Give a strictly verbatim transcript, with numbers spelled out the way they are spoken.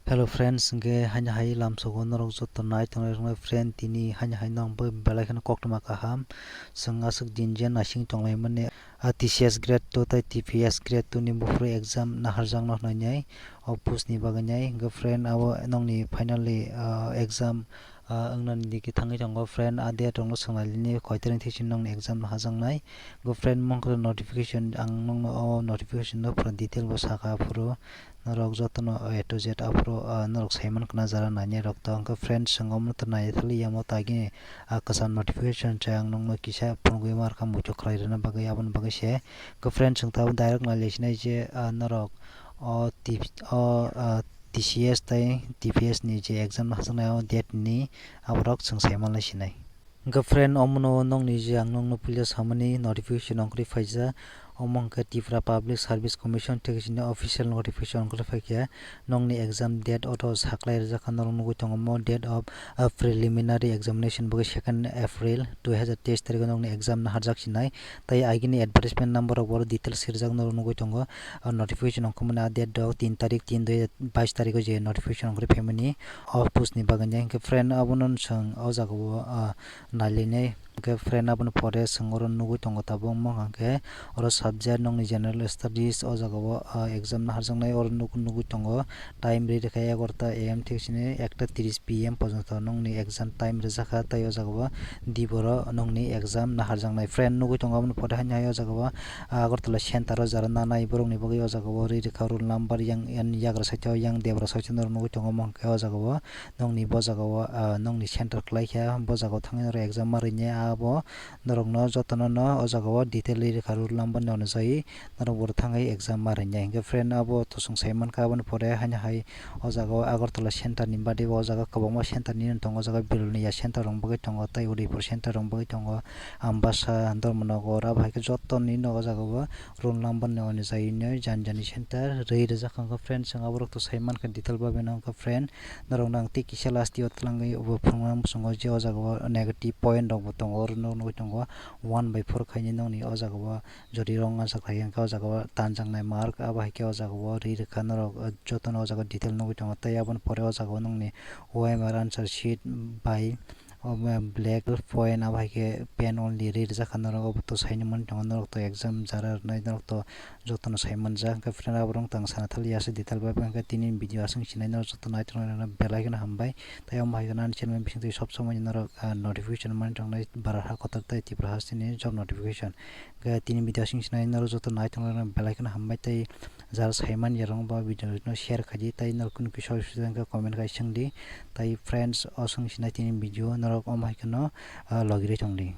Hello friends, hwnkhe haino hai lamsogo norok joto nai tongnai rokno friend, tini haino hai nong bai belai kheno koktwma kaham. Chwng aswk din je naising tonglaimani, a T C S grade two tei T P S grade two ni buphuru exam naharjakno hwnwi nai o post ni bagwi nai. Hwnkhe friend, abo nongni finally, ah, exam, ah, wngnani digi thangwi tongo friend. A date rokno swng nai lini koi tarik thik sini nongni exam naharjaknai. Hwnkhe friend, mungkha notification, ang nongno o notification no pura detail bo saka phuru. Norok jotono A to Z aphuru, ah, norok saiman khna jara nainai rok to. Hwnkhe friends, chwng omono to nai thali yamo tagini, ah, kwcham notification chai ang nongno kisa phunugwi markha muitu khlai rwna bagwi, aboni bagwi se. Hwnkhe friends, chwng tabuk direct nai lai sinai je, ah, norok o T-, o, ah, T C S tei T P S ni je exam no hachaknai o date ni aborok chwng saiman lai sinai. Hwnkhe friend, omono nongni je ang nongno puila samani notification ongkhorwi phaijak, omo hwnkhe Tripura Public Service Commission thik sini official notification ongkhorwi phaikha, nongni exam date auto saklai rijak kha, norok nugwi tongo mo date of, uh, preliminary examination bo khe second April dui hazar teis tarikh o nongni exam naharjak sinai, tei agini advertisement number rok bo details swijak norok nugwi tongo, uh, notification ongkhormani a date rok tin tarikh tin dui hazar bais tarikh o je notification ongkhorwi phaimani o post ni bagwi. Hwnkhe friend, abono chwng o jaga o, uh, nailainai. Hwnkhe friend, aboni pore chwng oro nugwi tongo tabuk wngkha khe oro subject nongni general studies o jaga o, ah, exam naharjaknai oro nuk-, nugwi tongo. Time ri rwkha egarota A M thik sini ekta tris P M porjonto nongni exam time rijak kha, tei o jaga o diboro nongni exam naharjaknai. Friend, nugwi tongo aboni pore haino hai o jaga o, ah, Agartala center o jara nanai borokni bagwi o jaga o ri rwkha roll number yang, yang yagra side o yang debra side o norok nugwi tongo, omo hwnkhe o jaga o nongni bo jaga o, ah, nongni center kwlai kha, bo jaga o thangwi norok exam ma rwinai. Abo norokno jotono no o jaga o detail ri rwkha roll number ni onujai norok bo thangwi exam ma rwinai. Hwnkhe friend, abo to chwng sai mankha, aboni pore haino hai o jaga o Agartala center ni bade bo o jaga kwbangma center ni tongo, o jaga Bilonia center rok bagwi tongo, tei Udaipur center rok bagwi tongo, Ambasa, Dharmanagar, abo hai khe jotoni no o jaga o roll number ni onujai no jani jani center rwi rwjak kha. Hwnkhe friend, chwng aborok to sai mankha detail bagwi no, hwnkhe friend, norok no ang tei kisa last o twlangwi bo phunukna muchungo je o jaga o negative point rok bo tongo, oro no nugwi tongo one by four khaini nongni o jaga o jodi rong ajak khlai hwnkhe o jaga o tanjaknai mark, abo hai khe o jaga o ri rwkha norok, jotono o jaga o detail nugwi tongo, tei aboni pore o jaga o nongni O M R answer sheet by o, ma, black point, abo hai khe pen only ri rwjak kha norok, obo to saini mani tongo norok to exam jara rwnai norok to jotono sai manjak. Hwnkhe friend, aborok tang sana thali ya se detail bai hwnkhe tini video aswk sinai norok joto nai tongnai rok belai kheno hambai. Tei omo hai kheno ani channel bising twi sob somoi norok, ah, notification mani tongnai bara ha kotor tei Tripura hasteni job notification. Hwnkhe tini video aswk sinai norok joto nai tongnai rok belai kheno hambai tei jara sai manya rok bo video no share khai di tei norok kunu kisa hwnkhe comment khai swng di. Tai friends, o chwng sinai tini video norok omo hai kheno, ah, logi rwi tong di.